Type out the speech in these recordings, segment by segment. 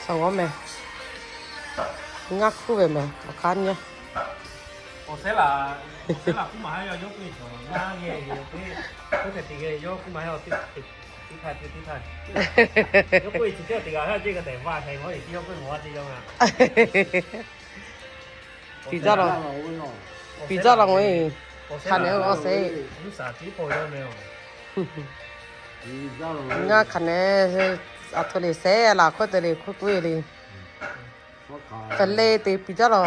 Chaw g'awˇ meh, ngaˇ hkuˇ ve meh awˬ hk'aˇ nyi. Piˍ jaˇ la, piˍ jaˇ la ngawˬ e. Hk'a nehˬ g'awˇ sehˉ. Ngaˇ hk'a nehˬ, aˬ htoꞈ le sehˉ la hkawˇ te le hk'oˆ k'oˆ e le. Hk'e le te piˍ jaˇ la.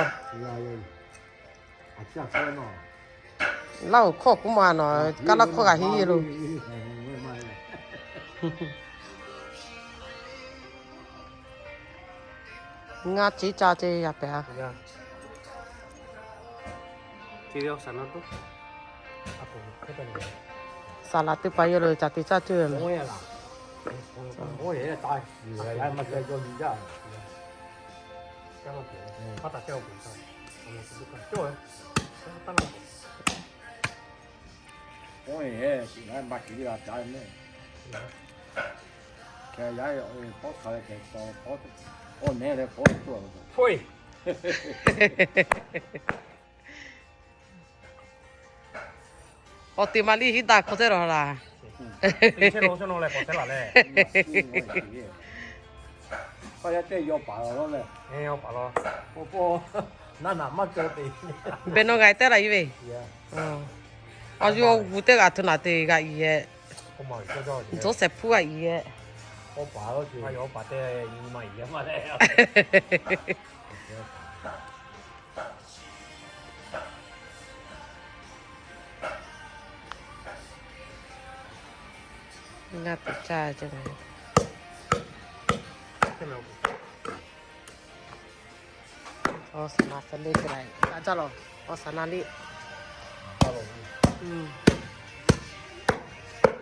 Laˇ oˬ hkawˇ k'oˆ ma nawˬ, kaˇ laˇ hkawˇ g'a hiˉ lo. Ngaˇ ceˉ caˇ ce yaꞈ pehˍ a. Saˍ laˍ teˇ pa yawˇ lo caˬ te caˇ ceuˬ ve meh. Awˬ te ma liˇ hiˉ daꞈ hk'aw teˇ rawˬ laˬ. Beh nawˬ g'a tehˇ la iˉ ve. Awˬ yawˇ g'uˇ teˇ g'aˇ htoꞈ naˬ te g'a iˉ yehˬ. Jawˇ shehˍ hpuˇ g'a iˉ yehˬ. Ngaˇ teꞈ caˇ ce. Awˬ saˍ naˍ saˍ le te la, a caˇ la, awˬ saˍ naˍ liˇ.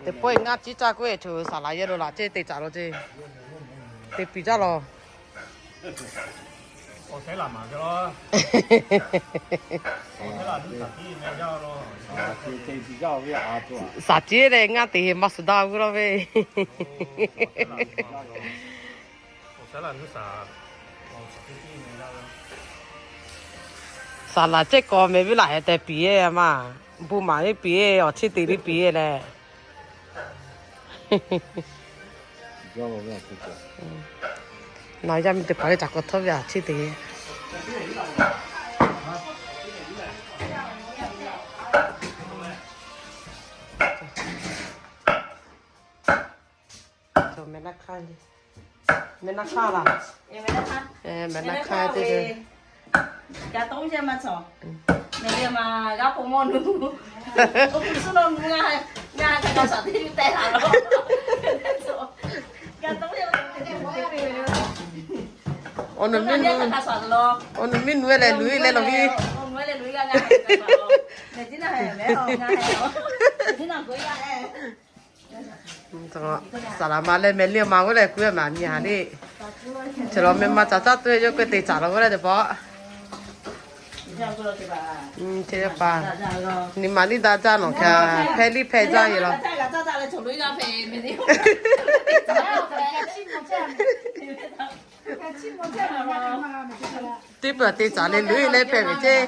Teˇ pawˆ ngaˇ ceˉ caˇ k'oˆ e, chaw saˍ laˍ yehˇ lo laꞈ ceˇ te caˍ la ceˇ. Te piˍ jaˇ la. Saˍ ceˉ leh ngaˇ teꞈ maˇ suhˍ daꞈ g'uˇ la ve. Saˍ laˍ ceˇ k'aw meh viˉ laˬ heh tehꞈ piˍ e maˇ. Bon maˍ viˉ piˍ e, awˬ cheˇ te viˉ piˍ e leh. Nawˬ yaˇ miˇ teˇ hpaˍ ve caˬ k'aw htawˇ ve awˬ cheˇ te. Meh naˆ hk'aˇ, meh naˆ hk'aˇ laˬ. Meh naˆ hk'aˇ te. Ga tawˇ yaˇ maˇ cawˬ. Meh le ma g'a hpaw mawˇ nu. Oˇ hpu suhˉ nawˇ nu ngaˇ, ngaˇ ha ka ka shaˍ teˇ yuˬ tehꞈ laˬ la. Ga tawˇ yaˇ maˇ cawˬ. Awˬ nu miˇ nu, awˬ nu miˇ nu e leh luˬ e leh lawˬ ve. Saˍ laˍ ma leh meh liˇ ma g'uˇ leh kuˇ e maˍ miˇ ha le. Chi lawˬ meh ma caˬ caˇ tuˬ yawˇ k'oˆ te caˍ la g'uˇ leh teˇ pawˆ. Nyi ma liˇ daꞈ jaˇ nawˬ hk'e, hpehˇ liˇ hpehˇ jaˇ ve law. Teˇ peuˬ te caˍ leh luˬ e leh hpehꞈ ve ceˇ.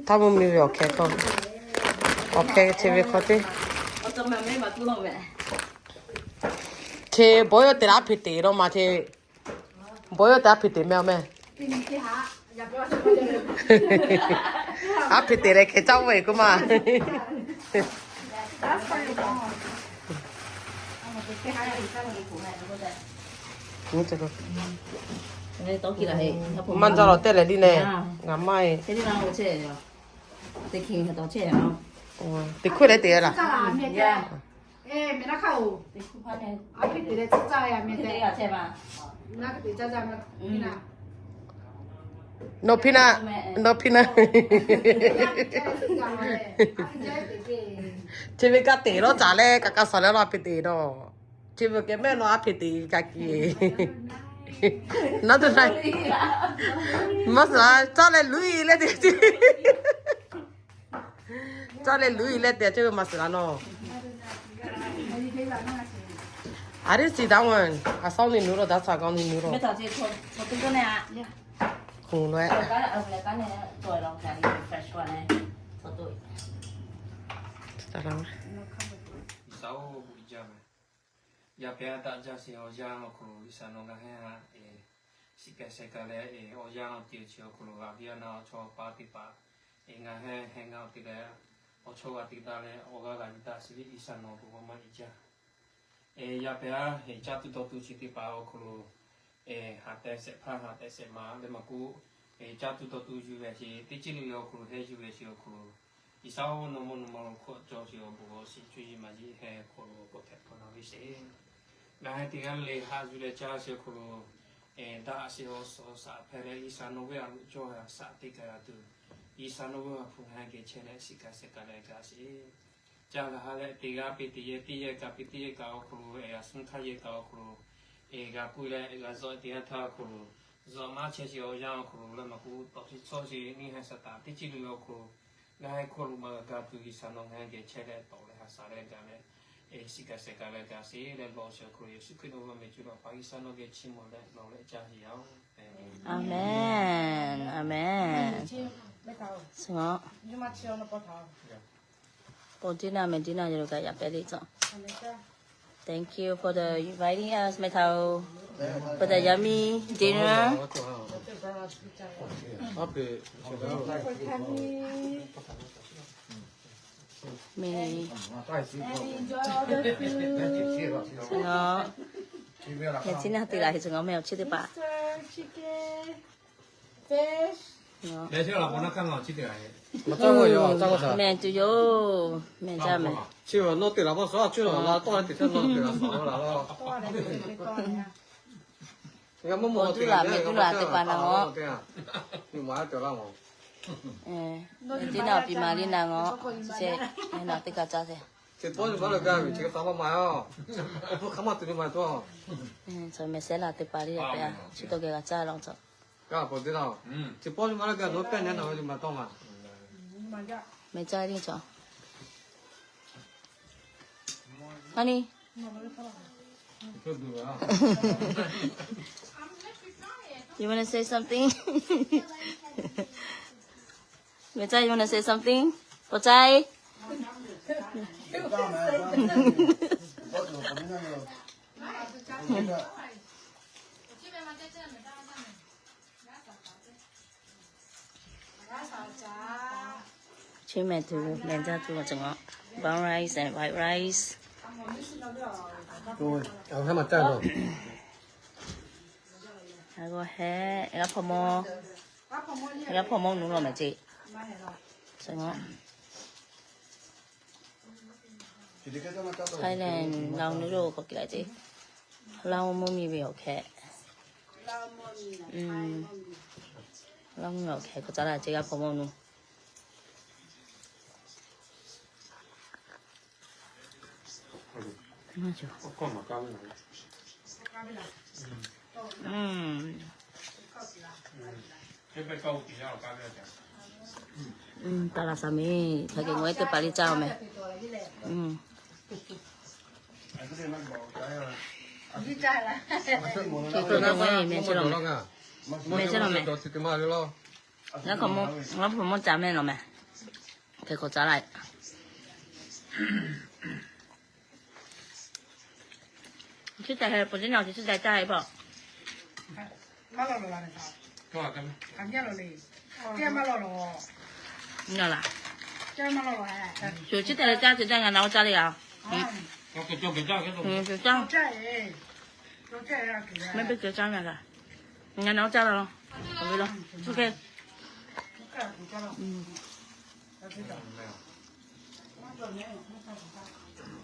Htaˇ mvuhˇ miˬ ve awˬ hkeh hkawˇ, awˬ hkeh chi ve hk'aw teˇ. Chi bawˬ yawˇ te la aˉ hpeꞈ teꞈ law ma chi. Bawˬ yawˇ te aˉ hpeꞈ teꞈ meh awˬ meh. Aˉ hpeꞈ teꞈ leh hkeh caˇ ve k'oˆ ma. Maˇ jaˇ lawˬ tehˆ leh liˇ neh. Ngaˬ maˇ e. Teˇ hkuˇ leh te laˬ. Nawˬ hpi na, nawˬ hpi na. Chi ve kaˇ teꞈ lawˇ caˍ leh kaꞈ kaˇ suhˍ leh lawˇ a hpeꞈ teꞈ dawˇ. Chi ve kehˬ mehˆ nawˬ a hpeꞈ teꞈ kaꞈ kiˬ. Naˉ tuˬ na, maˇ suhˍ la caˇ leh luˬ e leh te. Caˇ leh luˬ e leh te a ceh ve maˇ suhˍ la nawˬ. I didn't see that one. I saw only noodle. That's why I got only noodle. Khủng long. Yaꞈ pehˍ a daꞈ jaˇ sheˍ awˬ yanˇ awˬ hk'aw lo G'uiˬsha nawˬ ngaˬ hehˉ ha shiˍ kehˬ shehˍ kaꞈ leh awˬ yanˇ awˬ te awˬ chi awˬ hk'aw lo g'a viˇ a na awˬ chawˇ paˍ teˇ hpaˍ ngaˬ hehˉ heh ngaˬ awˬ te leh awˬ chawˇ g'a te daꞈ leh awˬ g'aˇ g'a nyi daꞈ sheˍ ve G'uiˬsha nawˬ bon maˇ maˇ e jaˇ. Yaꞈ pehˍ a caˇ tuˬ dawˬ tuˬ chi teˇ hpaˍ awˬ hk'aw lo haꞈ tehˬ shehˍ hpaˇ haꞈ tehˬ shehˍ ma leh maˇ k'oˆ, caˇ tuˬ dawˬ tuˬ yuˬ ve sheˍ teˇ ceuˬ le le awˬ hk'aw lo heh yuˬ ve sheˍ awˬ hk'aw lo G'uiˬsha nawˬ mvuhˇ naw ma lo hkawꞈ cawˬ sheˍ awˬ bon awˬ shiˍ cuˇ yiˍ maˍ yiˍ heh hk'aw lo k'oˆ hpehꞈ hpaw la ve sheˍ. Ngaˬ heh teˇ g'aˇ le haꞈ yuˬ leh caˇ sheˍ awˬ hk'aw lo daꞈ sheˍ awˬ suhˍ awˬ shaꞈ hpehꞈ leh G'uiˬsha nawˬ ve a loꞈ cawˇ shaꞈ teˇ kaꞈ g'a tuˬ, G'uiˬsha nawˬ ve a hpu ngaˬ heh geh chehˇ leh shiˍ kaꞈ shehˍ kaꞈ leh gaˬ sheˍ. Caˇ g'a ha leh teˇ g'aˇ piˇ teˇ yehˬ, teˇ yehˬ kaꞈ piˇ teˇ yehˬ kaꞈ awˬ hk'aw lo a suh htaˇ yehˬ kaꞈ awˬ hk'aw lo g'a k'oˆ leh g'a zuhꞈ teˇ g'aˇ htaˇ awˬ hk'aw lo zuhꞈ maˇ chehˇ sheˍ awˬ yanˇ awˬ hk'aw lo leh maˇ k'oˆ tawꞈ chi tcuhˇ sheˍ neˇ heh shaˍ taˍ teˇ ceuˬ le le awˬ hk'aw lo ngaˬ heh hk'aw lo maˇ g'a ga tuˬ G'uiˬsha nawˬ ngaˬ heh geh chehˇ leh tawꞈ leh ha shaˍ leh gaˬ leh shiˍ kaꞈ shehˍ kaꞈ leh gaˬ sheˍ leh lawˬ sheˍ awˬ hk'aw lo Yeˍsuˆ Hkriꞈ nawˬ ve awˬ meh cuˇ lawˬ pa G'uiˬsha nawˬ geh chiˇ mvuh leh nawˬ leh caˇ sheˍ yaˇ oˬ. Amen. Amen. Thank you for the inviting us, Mehtaowu. But the yummy dinner, for the yummy dinner. Thank you for coming. Meh, enjoy all the food. Meh, chi na te la he chi ngawˬ meh awˬ chi teˇ hpaˍ. Mixed chicken, fish. Meh tuˬ yoˬ, meh caˇ meh. Chi nawˬ te la maˇ suh, chi nawˬ la tawˇ teꞈ htaˇ nawˬ te la suh la. Awˬ duˇ laˬ meh duˇ laˬ teˇ hpaˍ na ngawˬ. Teˇ na awˬ piˍ maˍ liˇ na ngawˬ. Chi na teˇ kaꞈ caˇ te. Meh sehˉ laˬ teˇ hpaˍ liˇ a pehꞈ a, chi tawˇ geh g'a caˇ law tawꞈ. Meh caˇ liˇ cawˬ. Honey, you wanna say something? Meh caˇ, you wanna say something? Paw cai. Chi meh tuˬ meh caˇ tuˬ a cawˬ a. Brown rice and white rice. G'a hpawˇ mawˇ, g'a hpawˇ mawˇ nuˇ lawˬ meh ceˇ. Thailand Lao nuˇ lo k'awꞈ kiˬ la ceˇ. Lao mvuhˇ miˬ ve awˬ hkeh. Lao mvuhˇ miˬ awˬ hkeh hk'awꞈ caˉ laˇ ceˇ g'a hpawˇ mawˇ nuˇ. Taˍ laˍ saˍ meˍ hk'a geh ngawˬ e teˇ hpaˍ liˇ caˇ a meh. Meh chehˇ law meh. Ngaˬ hk'awꞈ mawˇ ca meh law meh. Hk'e hk'awꞈ caˉ laˇ. Chi htaꞈ heh pa teˇ na chi chi htaꞈ caˇ e paˆ. Laˇ. Shu chi htaꞈ caˇ chi htaꞈ ngaˬ na oˇ caˇ le a. Meh ve caˇ na kaꞈ ngaˬ na oˇ caˇ la.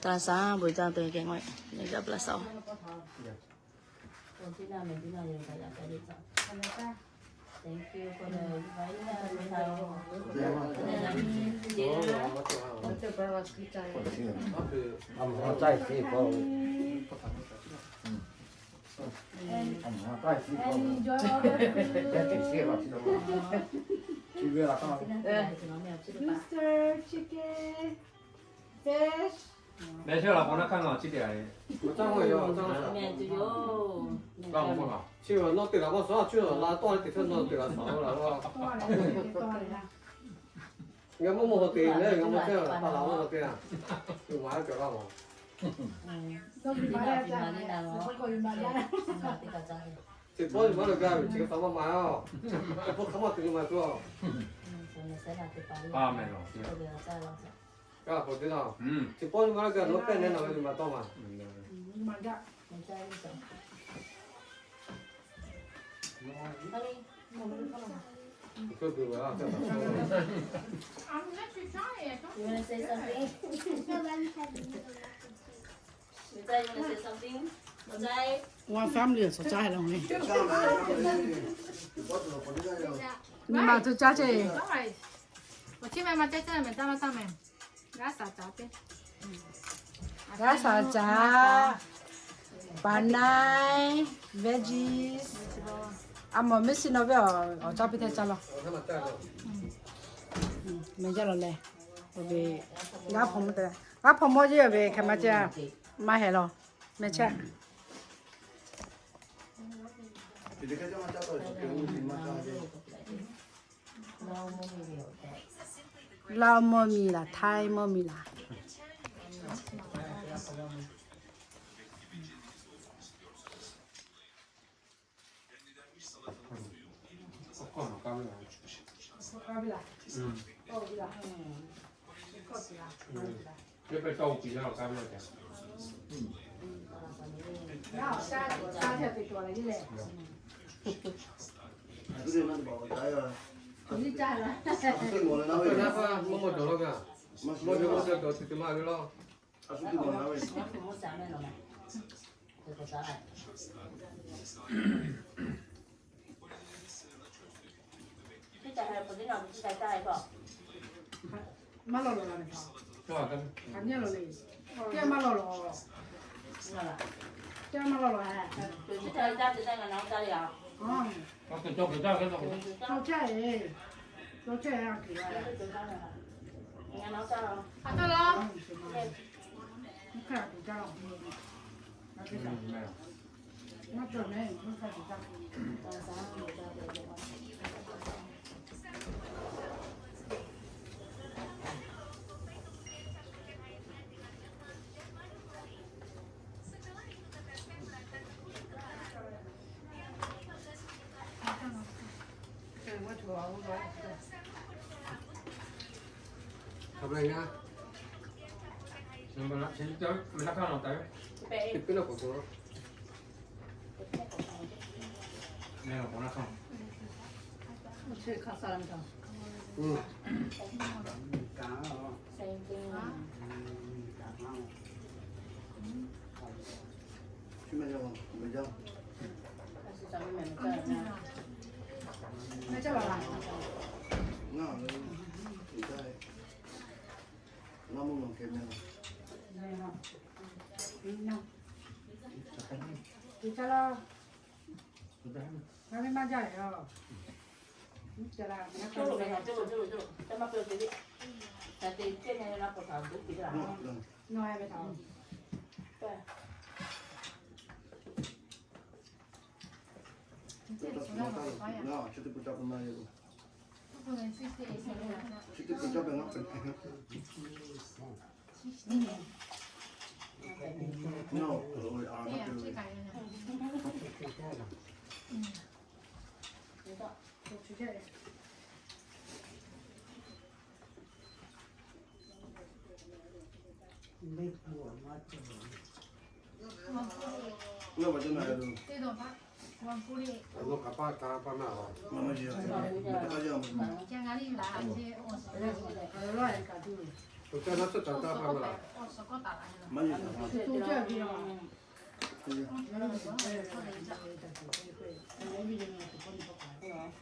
Taˍ laˍ saˍ, bon caˇ te kehˬ ngaw e, nyi gaˇ pa laˇ saˍ oˬ. Rooster, chicken, fish. Meh chehˇ laˬ k'o naˇ hk'aˇ ngaˬ chi teˇ g'aˇ le. Meh tuˬ yoˬ. Chi nawˇ teˇ g'aˇ maˇ suh, chi nawˇ la tawˇ teˇ hk'aˇ nawˇ teˇ g'aˇ suh la. Ngaˬ mawˇ mawˇ hk'aw te leh ngaˬ mawˇ chehˇ laˬ pa laˬ mawˇ hk'aw te a. Yuˬ maˍ cawˬ laˇ mawˬ. Chi pawˆ yuˬ maˍ leh gaˇ ve chi hk'e pa maˇ maˍ a. Chi pawˆ hk'a maˇ te yuˬ maˍ tuˬ a. Amen. Kaˇ k'awꞈ te la. Chi pawˆ yuˬ maˍ leh gaˇ ve lo pehˇ nehˉ naˬ ve yuˬ maˍ tawˇ maˍ. You wanna say something? One family awˬ suhˍ caˇ haiˬ la ve. Nyi ma tuˬ caˇ ceˇ. G'aˇ shaˍ caˍ, banana, veggies. A mawˬ miˉ shiˍ nawˬ ve awˬ caˇ piˇ hteˇ caˇ law. Meh jaˇ law leh, g'aˇ hpawnˬ mawˇ te, g'aˇ hpawnˬ mawˇ jeˇ ve hk'e maˇ caˇ, maˇ heh law. Meh chehˇ. Laˇ mawˇ miˬ laˬ, Htaiˇ mawˇ miˬ laˬ. Maˇ lawˬ lawˬ la meh htaꞈ. Aꞈ nyi lawˬ le. Teˇ maˇ lawˬ lawˬ. Teˇ maˇ lawˬ lawˬ. Cawˬ caˇ e. Cawˬ caˇ e a kuiˬ la. Aꞈ taˇ la. Mvuhˇ hk'aˇ kuiˬ caˇ la.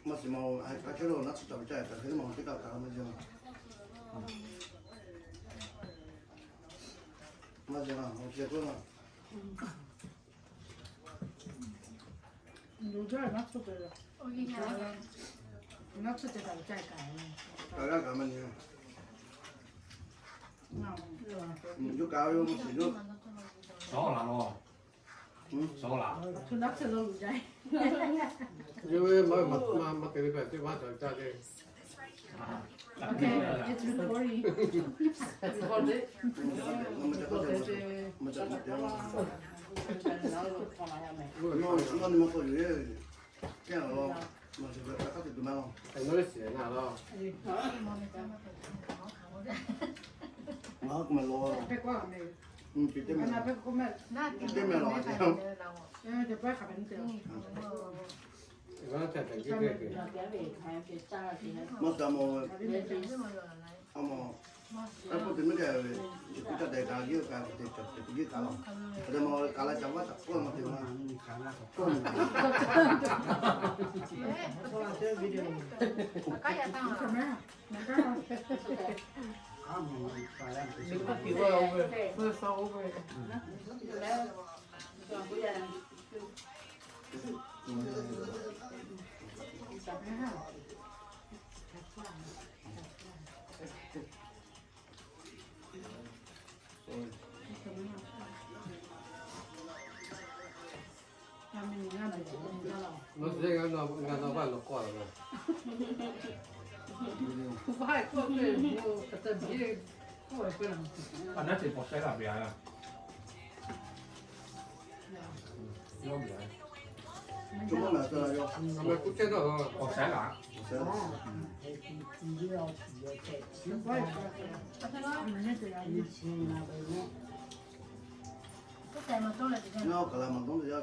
Maˇ shiˍ ma, a chehˇ lo naˉ tsuhˇ caˇ ve caˇ, a hk'e maˇ teˇ kaꞈ kaꞈ maˇ shiˍ. Maˇ shiˍ la, awˬ ceh k'oˆ la. Naˉ tsuhˇ ceh kaꞈ maˇ nyi. Yawˇ kaꞈ yawˇ maˇ shiˍ yawˇ. Shawˉ laˬ lawˬ. Shawˉ laˬ. Yawˇ ve maˇ maˇ maˇ te ve hpehꞈ teˇ maˇ cawˬ caˇ le. Okay, it's recording. Nawˬ ni maˇ k'oˆ yoˬ. Kehˉ laˬ lawˬ. Nawˬ shiˍ ve k'aꞈ hk'aˇ te tuˬ maˇ lawˬ. Nawˬ le shiˍ na lawˬ. Ngaˬ hui k'o meh lawˬ. Teˇ meh lawˬ. Maˇ ta mawˬ. A mawˬ. Aˉ pawˇ te meuˇ kaꞈ ve, chi kuˇ caˇ deh kaꞈ geh kaꞈ te cawˬ te geh kaꞈ lawˬ. Hk'e te mawˬ kaꞈ la caˇ vaˇ taꞈ k'oˆ maˇ te maˇ. Nawˬ kehˬ ve maˇ te a. Nawˬ kehˬ ve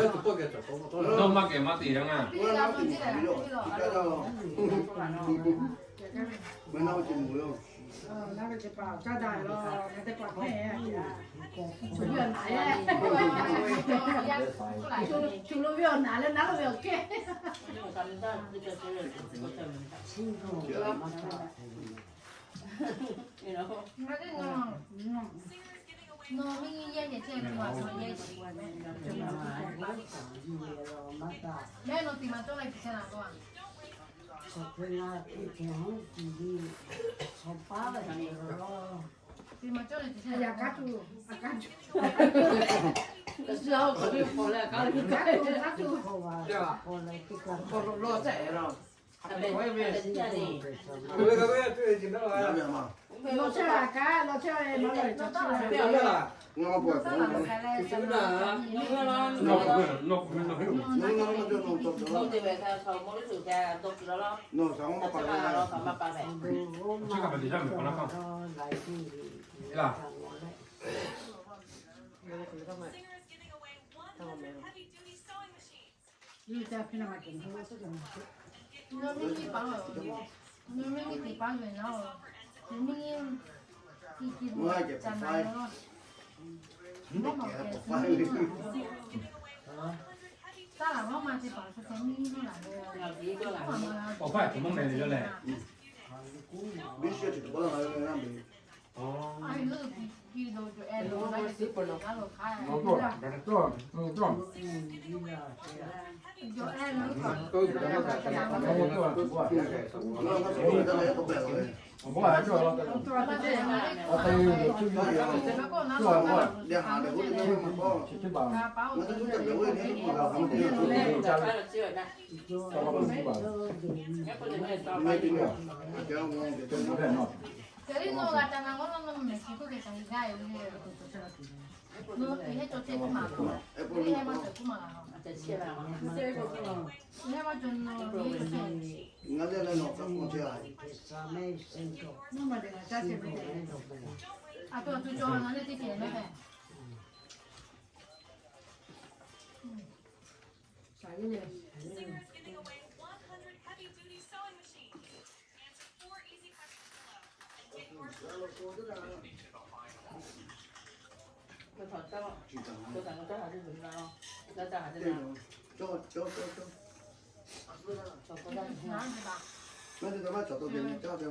hk'aˬ hk'e te a. Nawˬ maˇ kehˬ maˇ te a ngaˬ. Awˬ hpaˇ aꞈ mvuhˇ meh le yawˇ lehˬ. Maˇ te ta maˇ cawˬ to te caˇ te.